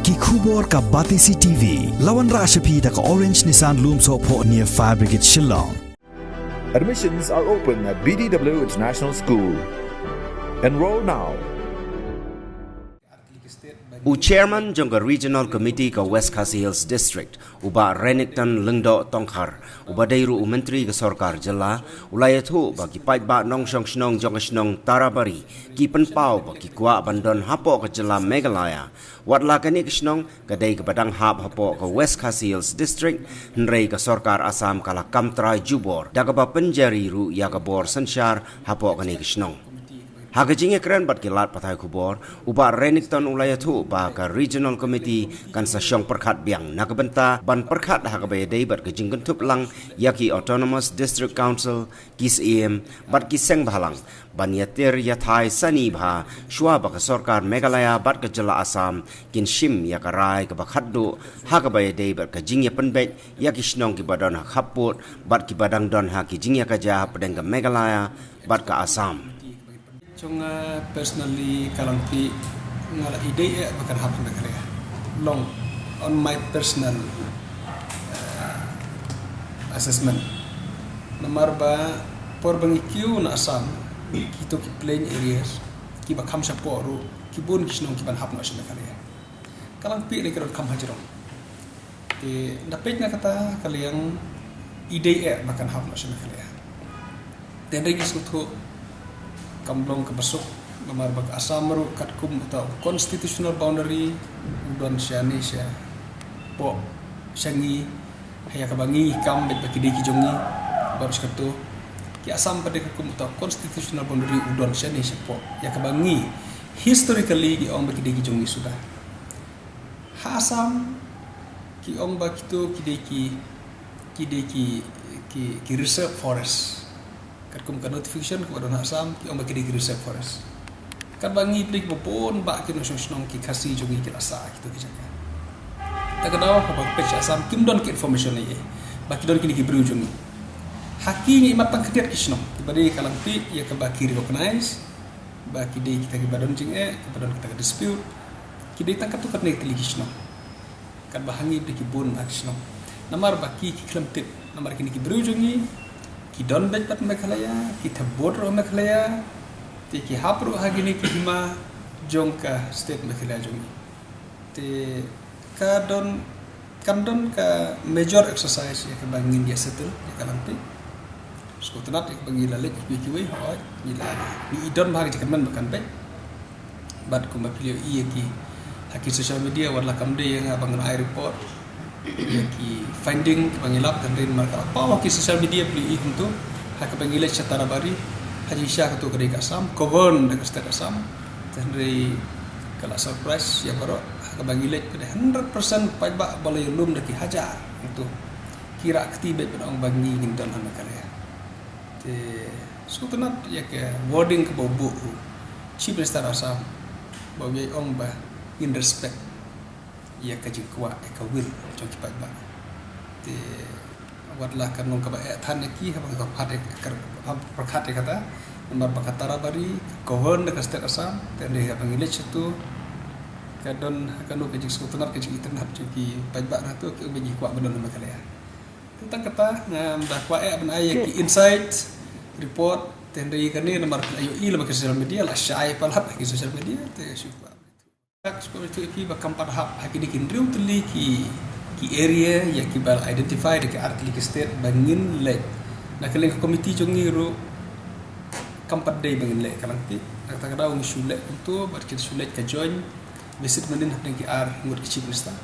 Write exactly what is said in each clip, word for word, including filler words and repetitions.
Ki khubor ka Batesi T V. La wanrah sha phi da ka Orange Nissan Lumsohphoh near Fire Brigade Shillong. Admissions are open at B D W International School. Enroll now. U Chairman jong ka Regional Committee ka West Khasi Hills District, u Bah Renikton Lyngdoh Tongkhar, uba dei ruh u Myntri ka Sorkar Jylla, u la ïathuh ba ki paidbah nongshong shnong jong ka shnong Tarabari ki pynpaw ba ki kwah ban don hapoh ka jylla Meghalaya. Watla kane ka shnong ka dei kaba dang hap hapoh ka West Khasi Hills District, hynrei ka Sorkar Assam ka la kam trai jubor da kaba pynjari ruh ïa ka bor synshar hapoh kane ka shnong. Ha ka jingïakren bad ki lad pathai khubor, u Bah Renikton u la ïathuh ba ka Regional Committee kan sa shong pyrkhat biang na ka bynta ban pyrkhat ha kaba ïadei bad ka jingkynthup lang ïa ki Autonomous District Council, ki Syiem bad ki Sengbhalang ban ïatir ïathai sani bha shuwa ba ka Sorkar Meghalaya bad ka Jylla Assam kin shim ïa ka rai kaba khatduh ha kaba ïadei bad ka jingïapynbeit ïa ki shnong kiba don ha khappud bad kiba dang don ha ki jingïakajia hapdeng ka Meghalaya bad ka Assam. Jong nga personally, ka Langpih, nga la i dei eh ba kan hap ha Meghalaya. Long, on my personal uh, assessment. Namar ba por ba ngi kiew na Assam, kito ki plain areas, kiba kham shapoh ruh, ki bun ki shnong ki ban hap noh sha Meghalaya. Ka Langpih lei ka don kham hajrong. Te nda peit na kata ka liang, i dei eh ba kan hap noh sha Meghalaya. Te hynrei ngi sngewthuh kam long kaba suk, namar ba ka Assam ruh katkum uta u constitutional boundary u don shane shapoh sha ngi, ha ïa kaba ngi kam bad ba ki dei ki jong ngi. Bad sha kato, ki Assam pat de katkum uta u constitutional boundary u don shane shapoh ïa kaba ngi historically ngi ong ba ki dei ki jong ngi suda. Ha Assam ki ong ba kito ki dei ki, ki dei ki, ki, ki reserve forest. Katkum ka notification kaba don ha Assam, ki ong ba ki dei ki reserve forest. Katba ngi phi dei kiba bun bah ki nongshong shnong ki Khasi jong ngi ki la sah ha kito ki jaka. Ta ka daw haba peit sha Assam kim don ki information ei ei ba ki don kine ki briew jong ngi. Ha ki ngi imat tang khyndiat ki shnong kiba dei ka Langpih ïa kaba ki recognize ba ki dei kita kiba don jingeh, kiba don kita ka dispute. Ki dei tang katto katne tylli ki shnong. Katba ha ngi phi dei ki bun bah ki shnong. Namar ba ki, ki khlem tip, namar kine ki briew jong ngi ki don beit pat Meghalaya, ki thep vote ruh Meghalaya. Te ki hap ruh ha kine ki hima jong ka state Meghalaya jong ngi. Te ka don, kan don ka major exercise ïa kaba ngin ïa settle ïa ka Langpih. Sngewtynnat ïa kaba ngi la leit ïa kiwei kiwei, hooid ngi la, ngi i don bha ka jingkyrmen ba kan beit. Bad kumba phi ïohi ïa ki ha ki social media, wat la kam dei ïa nga ba ngan ai report ïa ki finding kiba ngi lap, hynrei namar ka la paw ha ki social media phi ïohi kumto, ha kaba ngi leit sha Tarabari, ha jingshisha kato ka dei ka Assam, govern da ka state Assam. Te hynrei ka la surprise ïa baroh, ha kaba ngi leit pat de hundred percent paidbah ba la ïalum da ki hajar kumto ki rah kti beit ban ong ba ngi ngin don ha Meghalaya. Te sngewtynnat ïa ka wording kaba u buh u Chief Minister Assam, ba u ïai ong ba ngin respect ïa ka jingkwah, ïa ka will jong ki paidbah. Te wat la ka nong kaba eh than ïa ki haba ka pyrkhat ïa ka, pyrkhat ïa kata, namar ba ka Tarabari ka govern da ka state Assam. Te hynrei haba ngi leit shato, ka don ha kano ka jingsngewtynnat, ka jingitynnat jong ki paidbah na to, ki ong ba ngi kwah ban don ha Meghalaya. Te tang kata ngam da kwah eh ban ai ïa ki inside report. Te hynrei kane namar phi la ïohi lyngba ki social media, la shai palat ha ki social media, te shu kwah. Ka shu kwah ïathuh ïa phi ba kam pat hap ha kine ki hynriew tylli ki, ki area ïa kiba la identify da ki ar tylli ki state ba ngin leit. Na ka liang ka committee jong ngi ruh kam pat dei ba ngin leit ka Langpih. Na kata ka daw ngi shu leit kumto, bad kin shu leit ka joint visit mynnin hapdeng ki ar ngut ki Chief Minister.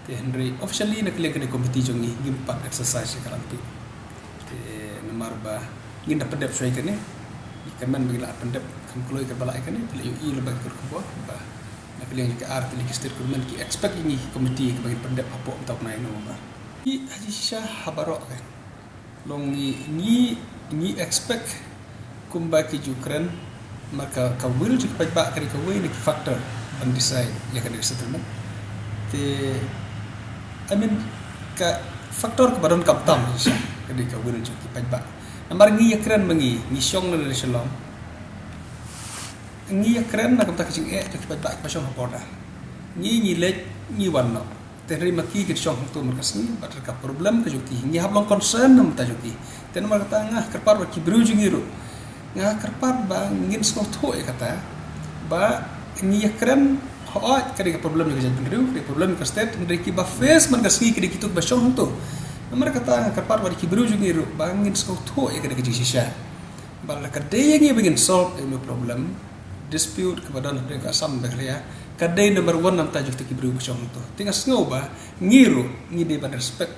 Te hynrei officially na ka liang kane ka committee jong ngi ngim pat exercise ïa ka Langpih. Te namar ba ngin da pyndep shuwa ïa kane, ïa ka men ba ngi la pyndep kham kloi kaba la ïa kane, te la ïohi lyngba ki khubor ba na ka liang jong ki ar tylli ki state government ki expect ïa ngi ki committee kaba ngin pyndep hapoh mynta u bnai November. Ki ha jingshisha ha baroh ka long ngi, ngi, ngi expect kumba ki ju kren, namar ka, ka will jong ki paidbah ka dei kawei na ki factor ban decide ïa kane ka settlement. Te I mean ka factor kaba donkam tam shisha ka dei ka will jong ki paidbah. Namar ngi ïakren ma ngi, ngi shong na Shillong, ngi ïakren na ka bynta ka jingeh jong ki paidbah kiba shong ha border. Ngi ngi leit ngi wan noh. Te hynrei ma ki ki shong hangto man ka sngi bad ka problem ka jong ki. Ngi hap long concern namar ta jong ki. Te namar kata nga kyrpad bad ki briew jong ngi ruh. Nga kyrpad ba ngin sngewthuh ïa kata ba ngi ïakren hooid ka dei ka problem ïa ka jaitbynriew, ka dei problem ïa ka state, hynrei ki ba face man ka sngi ki dei kito ki ba shong hangto. Namar kata nga kyrpad bad ki briew jong ngi ruh ba ngin sngewthuh ïa ka dei ka jingshisha. Ba lada ka dei ïa ngi ba ngin solve ïa u problem, dispute kaba don hapdeng ka Assam Meghalaya, ka dei number one namar ta jong kito ki briew ba shong hangto. Te nga sngew ba ngi ruh ngi dei ban respect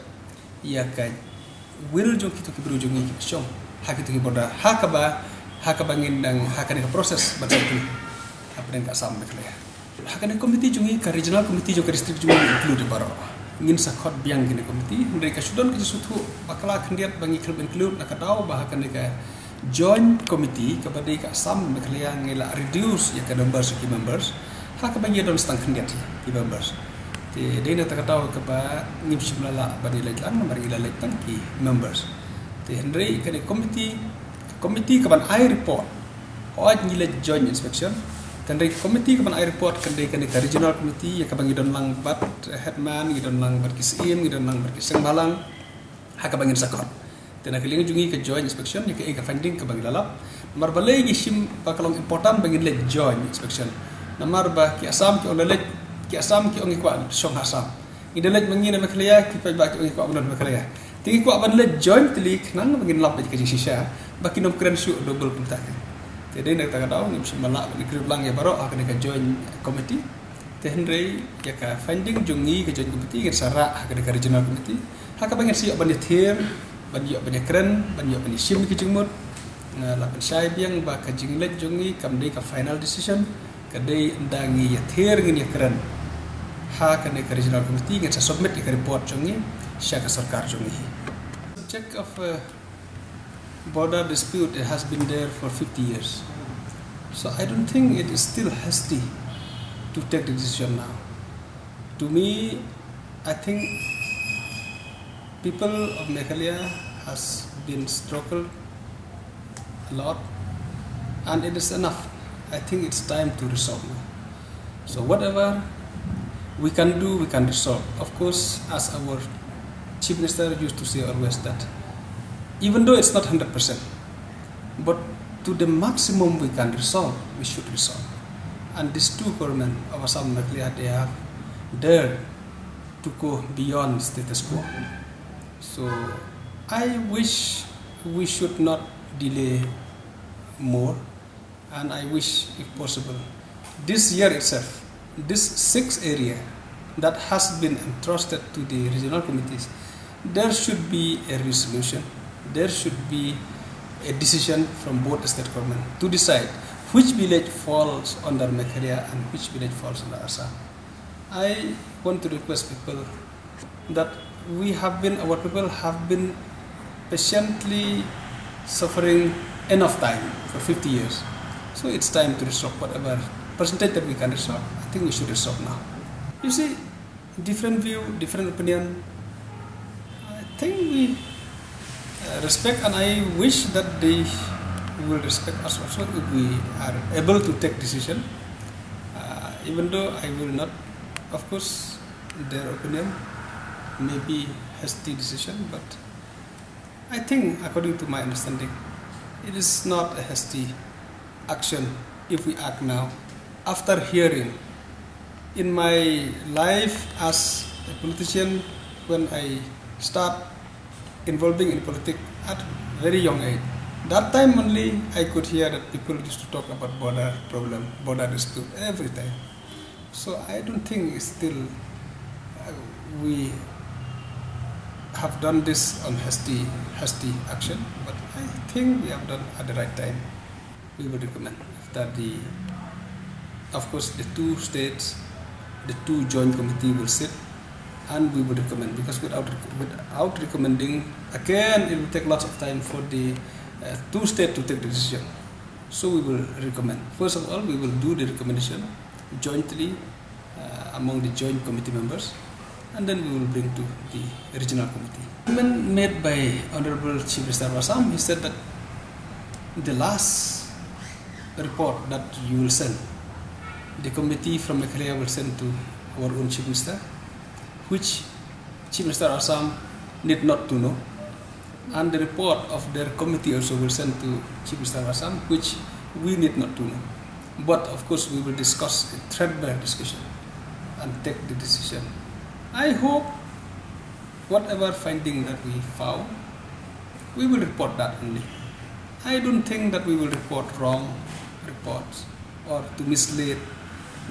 ïa ka will jong kito ki briew jong ngi kiba shong ha kito ki border, ha kaba, ha kaba ngin dang ha kane ka process ban sait hapdeng ka Assam Meghalaya. Ha kane ka committee jong ngi, ka regional committee jong ka district jong ngi include baroh. Ngin sa khot biang kine committee, hynrei ka shu don ka jingsngewthuh bakla khyndiat ba ngi khlem include na ka daw ba ha kane ka joint committee kaba dei ka Assam Meghalaya ngi la reduce ïa ka numbers ki members. Ha kaba ngi don sa tang khyndiat ki members. Te dei na kata ka daw kaba ngim shym la lah ban ïaleit lang namar ngi la leit tang ki members. Te hynrei kane committee, committee kaban ai report. Hooid ngi leit joint inspection. Te hynrei committee kaban ai report ka dei kane ka regional committee ïa kaba ngi don lang bad headman, ngi don lang bad ki syiem, ngi don lang bad ki seng bhalang. Ha kaba ngin sa khot. Te na ka liang jong ngi ka joint inspection ïa kaei ka finding kaba ngi la lap. Namar balei ngi shim ba ka long important ba ngin leit joint inspection. Namar ba ki Assam ki ong la leit, ki Assam ki ong ngi kwah shong ha Assam. Ngi da leit ma ngi na Meghalaya, ki paidbah ki ong ngi kwah ban don Meghalaya. Te ngi kwah ban leit jointly khnang ba ngin lap ïa ka jingshisha ba kin ym kren shuh double kumta. Te dei na kata ka daw ngim shym la lah ban include lang ïa baroh ha kane ka joint committee. Te hynrei ïa ka finding jong ngi ka joint committee ngin sa rah ha kane ka regional committee. Ha kaba ngin sa ïoh ban ïathier, ban ïoh ban ïakren, ban ïoh ban ïashim ki jingmut. Nga la pynshai biang ba ka jingleit jong ngi kam dei ka final decision, ka dei ynda ngi ïathier ngin ïakren ha kane ka regional committee, ngin sa submit ïa ka report jong ngi sha ka sorkar jong ngi. Subject of, uh, border dispute, it has been there for fifty years. So I don't think it is still hasty to take the decision now. To me, I think people of Meghalaya has been struggled a lot, and it is enough. I think it's time to resolve now. So whatever we can do, we can resolve. Of course, as our Chief Minister used to say always that even though it's not hundred percent, but to the maximum we can resolve, we should resolve. And these two government of Assam and Meghalaya, they have dared to go beyond status quo. So I wish we should not delay more, and I wish, if possible, this year itself, this six area that has been entrusted to the regional committees, there should be a resolution, there should be a decision from both state government to decide which village falls under Meghalaya and which village falls under Assam. I want to request people that we have been, our people have been patiently suffering enough time for fifty years. So it's time to resolve whatever percentage that we can resolve. I think we should resolve now. You see, different view, different opinion. I think we, uh, respect, and I wish that they will respect us also if we are able to take decision. Uh, even though I will not, of course, their opinion may be hasty decision, but I think, according to my understanding, it is not a hasty action if we act now. After hearing, in my life as a politician, when I start involving in politics at very young age, that time only I could hear that people used to talk about border problem, border dispute every time. So I don't think it's still, uh, we have done this on hasty, hasty action, but I think we have done at the right time. We will recommend after the, of course, the two states, the two joint committee will sit, and we will recommend, because without, without recommending, again, it will take lots of time for the, uh, two state to take the decision. So we will recommend. First of all, we will do the recommendation jointly, uh, among the joint committee members, and then we will bring to the regional committee. Statement made by Honorable Chief Minister of Assam, he said that the last report that you will send, the committee from Meghalaya will send to our own Chief Minister, which Chief Minister Assam need not to know. And the report of their committee also will send to Chief Minister Assam, which we need not to know. But of course, we will discuss a threadbare discussion and take the decision. I hope whatever finding that we found, we will report that only. I don't think that we will report wrong reports or to mislead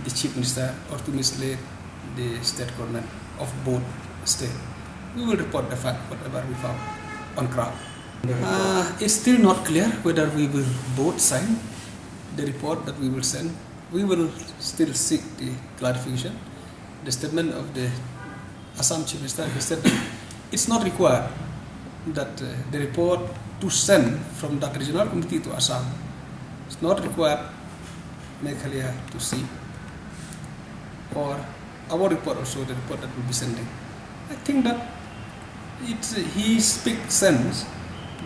the Chief Minister or to mislead the state government of both state. We will report the fact, whatever we found on ground. Uh, it's still not clear whether we will both sign the report that we will send. We will still seek the clarification. The statement of the Assam Chief Minister, he said that it's not required that uh, the report to send from that regional committee to Assam. It's not required Meghalaya to see, or our report also, the report that we'll be sending. I think that it, he speaks sense,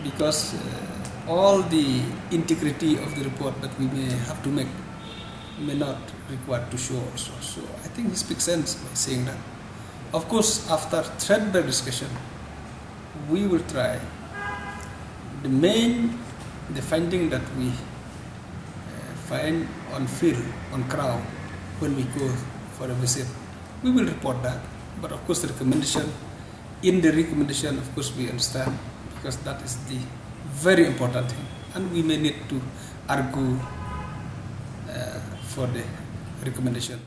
because uh, all the integrity of the report that we may have to make may not require to show also. So I think he speaks sense by saying that. Of course, after threadbare discussion, we will try the main, the finding that we uh, find on field, on ground, when we go for a visit, we will report that. But of course, the recommendation, in the recommendation, of course, we understand, because that is the very important thing, and we may need to argue uh, for the recommendation.